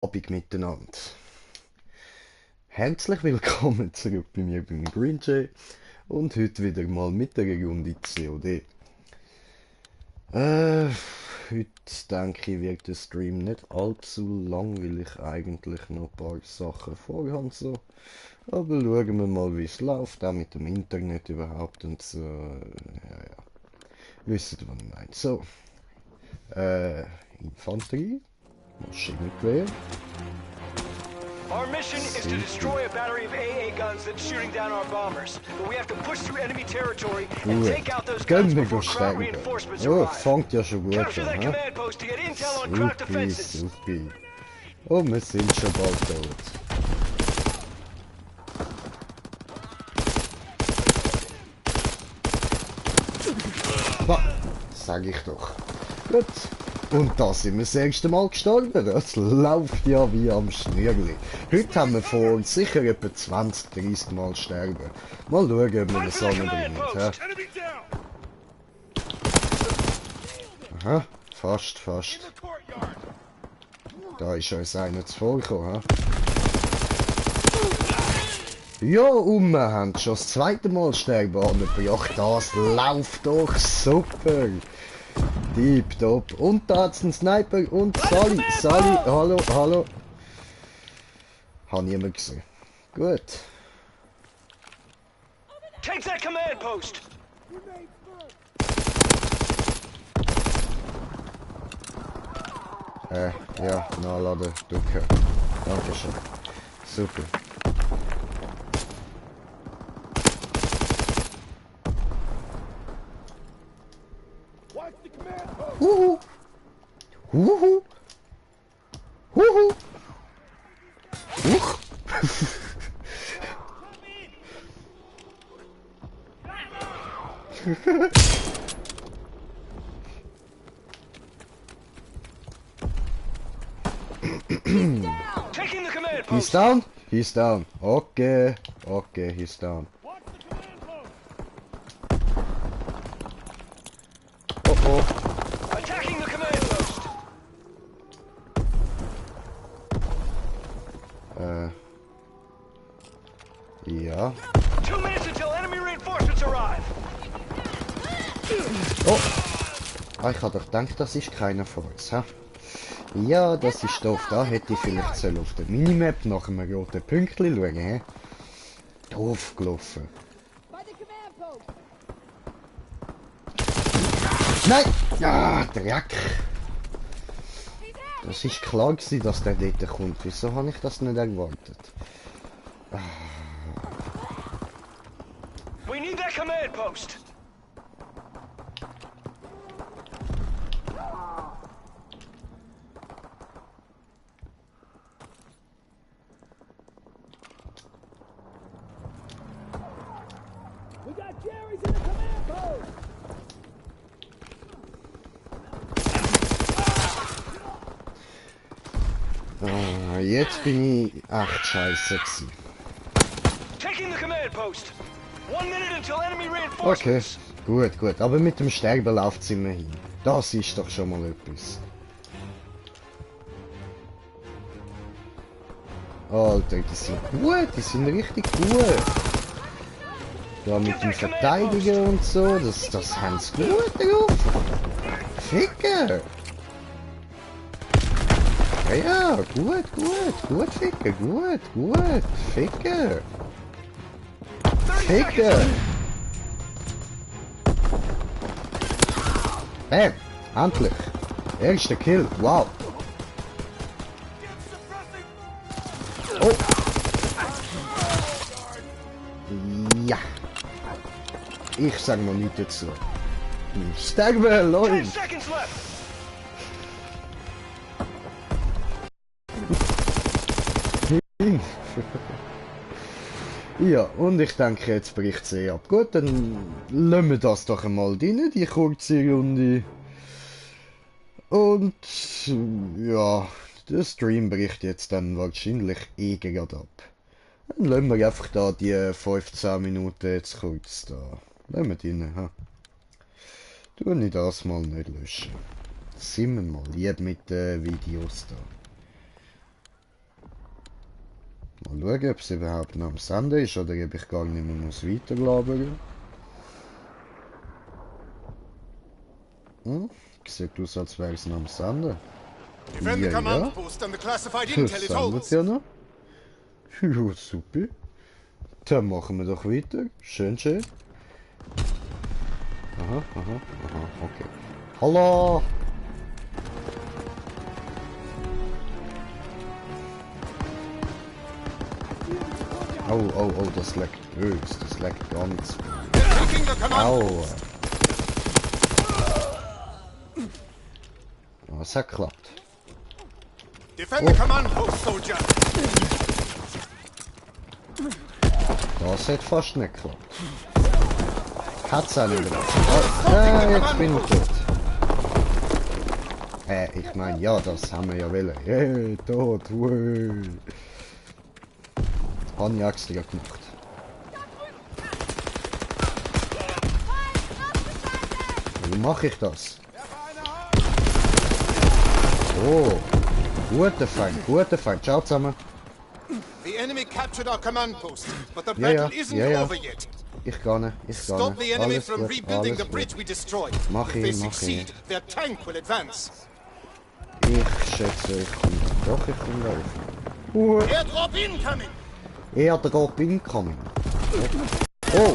Abend miteinander. Herzlich willkommen zurück bei mir beim Green Jay und heute wieder mal mit der Runde COD. Heute denke ich, wird der Stream nicht allzu lang, weil ich eigentlich noch ein paar Sachen vorhabe. So. Aber schauen wir mal, wie es läuft, auch mit dem Internet überhaupt und so. Ja. Wisst ihr, was ich meine? So. Infanterie, Maschinengewehr. Our mission is to destroy a battery of AA guns that's shooting down our bombers. But we have to push through enemy territory and Gut, take out those können guns wir before crowd steigen. reinforcements Oh, arrive. fängt ja schon gut Capture an, that hä? command post to get intel on cracked Supi, defenses. supi. Oh, wir sind schon bald tot. Sag ich doch. Gut. Und da sind wir das erste Mal gestorben. Das läuft ja wie am Schnürli. Heute haben wir vor, sicher etwa 20, 30 Mal sterben. Mal schauen, ob wir das anbringen. Aha, fast. Da ist uns einer zuvorgekommen, ja, und wir haben schon das zweite Mal sterben angebracht. Das läuft doch super. Tipptopp. Und da hat's einen Sniper und Sally, hallo. Hab niemand gesehen. Gut. Take that command post. Ja, nachladen, drücken. Dankeschön. Super. Huhu. Huch. Taking the command He's post. down? He's down. Okay, he's down. Oh. Attacking the command post. Ja. 2 minutes until enemy reinforcements arrive. Oh. Ah, ich hab doch gedacht, das ist keiner von uns, hä? Ja, das ist doof. Da hätte ich vielleicht auf der Minimap nach einem roten Pünktchen schauen, hä? Doof gelaufen. Nein! Ah, Dreck! Das ist klar gewesen, dass der dort kommt. Wieso habe ich das nicht erwartet? We need that command post. We got Jerry's in the command post! Jetzt bin ich echt scheiße gewesen. Taking the command post. 1 minute until enemy Okay, reinforcements. gut. Aber mit dem Sterben läuft es immerhin. Das ist doch schon mal etwas. Alter, die sind gut, die sind richtig gut. Da mit dem Verteidigen und so, das haben sie gut drauf. Ficker! Ja, gut, Ficker, gut, Ficker! Ficker! Bam! Endlich! Erster Kill, wow! Oh! Ja! Ich sag noch nichts dazu. Sterben, 10 Leute! seconds left. Ja, und ich denke, jetzt bricht es ab. Gut, dann lassen wir das doch einmal rein, die kurze Runde. Und ja, der Stream bricht jetzt dann wahrscheinlich gerade ab. Dann lassen wir einfach da die 15 Minuten jetzt kurz da. Lassen wir rein, ha. Tu ich das mal nicht löschen. Sind wir mal lieb mit den Videos da. Mal schauen, ob es überhaupt noch am Senden ist oder ob ich gar nicht mehr muss weiterlabern. Sieht aus, als wäre es noch am Senden. Defend the Ja, command ja. post and the classified Das intel it sendet holds. ja noch. Ja, super. Dann machen wir doch weiter. Schön, schön. Aha, okay. Hallo! Oh, das leckt böse. Das leckt ganz. Taking the command Au! post. Oh, es hat geklappt. Defend the command post, soldier. Das hat fast nicht geklappt. Hat's auch nicht geklappt. Oh, jetzt bin ich tot. Ich meine, ja, das haben wir ja wollen. Hey, tot, wuh. Habe ich extra gemacht. Wie mache ich das? Oh, guter Feind. Ciao zusammen. The enemy captured our command post, but the Ja, ja, battle isn't ja, ja. over yet. Ich gehe. Stop the enemy Alles from gut, rebuilding the alles bridge gut. we destroyed. Mach If ich, they mach succeed, their tank will advance. Ich schätze, ich komme. Doch, ich komme laufen. Airdrop incoming! Airdrop incoming. Oh,